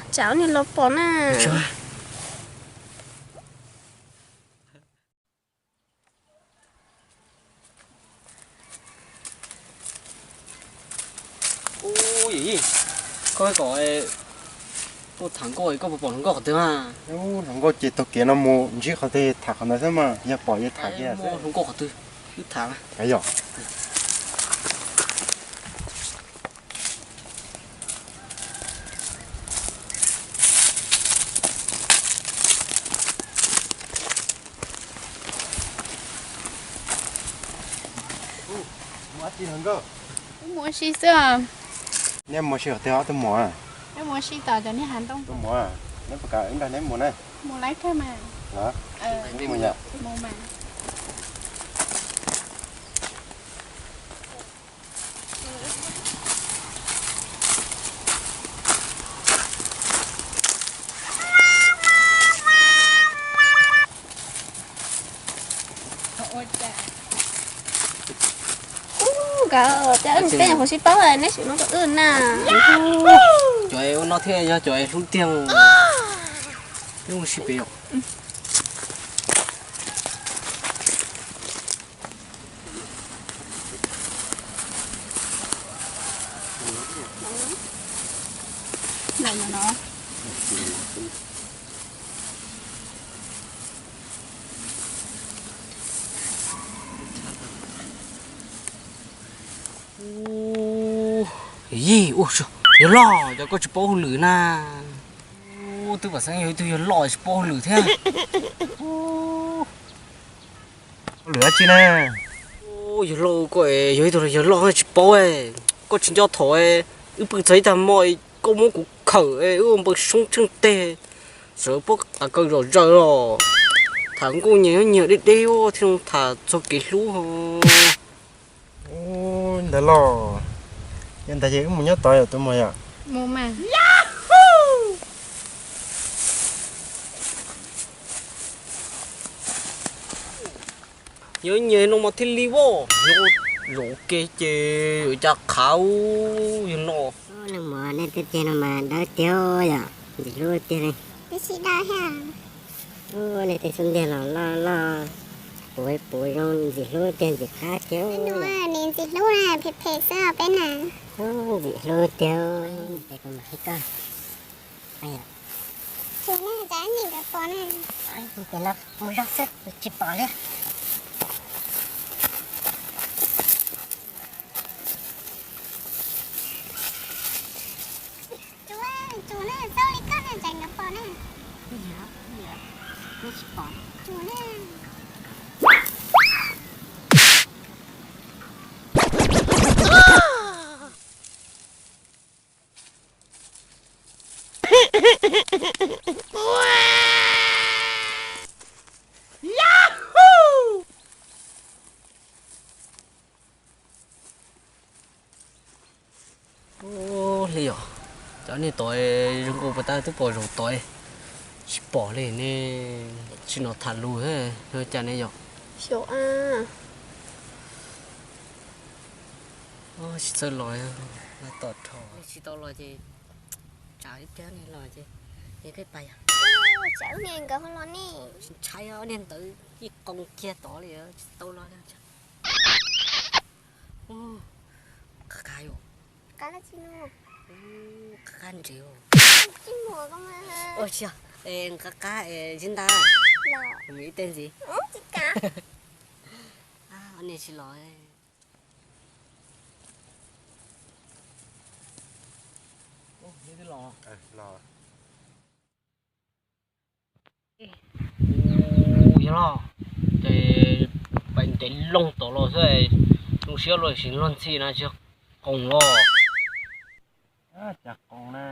Tsam niag los pom na. Ub, yawm yij, koj kom tuaj tham nkauj, koj puas pom hluas nkauj qhov twg na? Ub, hluas nkauj ces taug kev no mus ntsib qhov twg tham qhov ntawd xwb mas, yog pom yuav tham kiag. Hluas nkauj qhov twg wb tham. Yog. Wb mus ua si xwb. Neb mus ua si qhov twg ob tug muam? Wb mus ua si tom cov niag hav ntoo. Tus muam, neb puas kam wb nrog neb mus na? Mus lawm kawg mas. Los, wb mus yom. Mus mas. Ub, nkawd cov peb nyuam qhuav sib paub neb sim muab rau wb na. Cov ua no thiaj yog cov hlub tiag. Wb mus sib pem os. Yij, yawg loj, cas koj tsis paub hauj lwm na? Ub, twb pom xeeb yog ib tug yawg loj tsis paub hauj lwm thiab. Hauj lwm dab tsi na? Ub, yawg loj, koj yog ib tug yawg loj tsis paub, koj tsis nco thaum wb pw txog ib tag hmo koj muab kuv khawm wb ua npawg Soob Tsheej teg, sawv pob qa kaw zom zaws los. Tham nkauj nyias nyob nyias deb deb thiaj tham txog kev hlub. Ntawd los, yog ntawd ces wb mus nyob tod yom tus muam yom. Nyob nyias no mas thiaj li voj, nyob zaum ua ke ces yuav cas qhav yog no. Leej muam, nej tej teg no mas dawb tiag yom, ntxim hlub tiag li. Twb tsis dawb thiab. Nej tej xub ntiag los loj loj, puv puv zoo, ntxim hlub tiag, ntxim qab tiag. Nim ntxim hlub na, phem phem xwb peb na. Ntxim hlub tiag. Tes kuv mam qhib koj. Tsuas na, tsam ib nkawd pom na. Ces no mus zog xwb, tsis pom li. Tsuas, tsuas na, txaus li koj na, tsam nkawd pom na. Tsis pom. Tsuas na. Ub, li yom, cov niag tod zoo nkauj pas tab twb pom zaum tod, tsis pom li ne, tsis nov tham lus thiab, cas ne yom. Xyov a. Tsis txawj los, los tom rho. Tsis tau los ces tsam ib pliag nej los ces, es koj pais yom. Tsam ib pliag nkawd ho los ne. Tsis ntshai, ob niag ntawd yeej qoo kiag tod li, tsis tau los li. Qab qab yom. Qab dab tsi no? Qab qab ntses. Tsis muaj koj mas. Ua tsis, es qab qab es zib ntab. Los. Mus ib teg ntxiv. Tsis kam. Ob niag tsis los. Los. Ub, yog los, ces pais ntev loo tom los xwb, zoo siab luag sim luag ntxhi na tsis yog qoos los. Cas qoos na.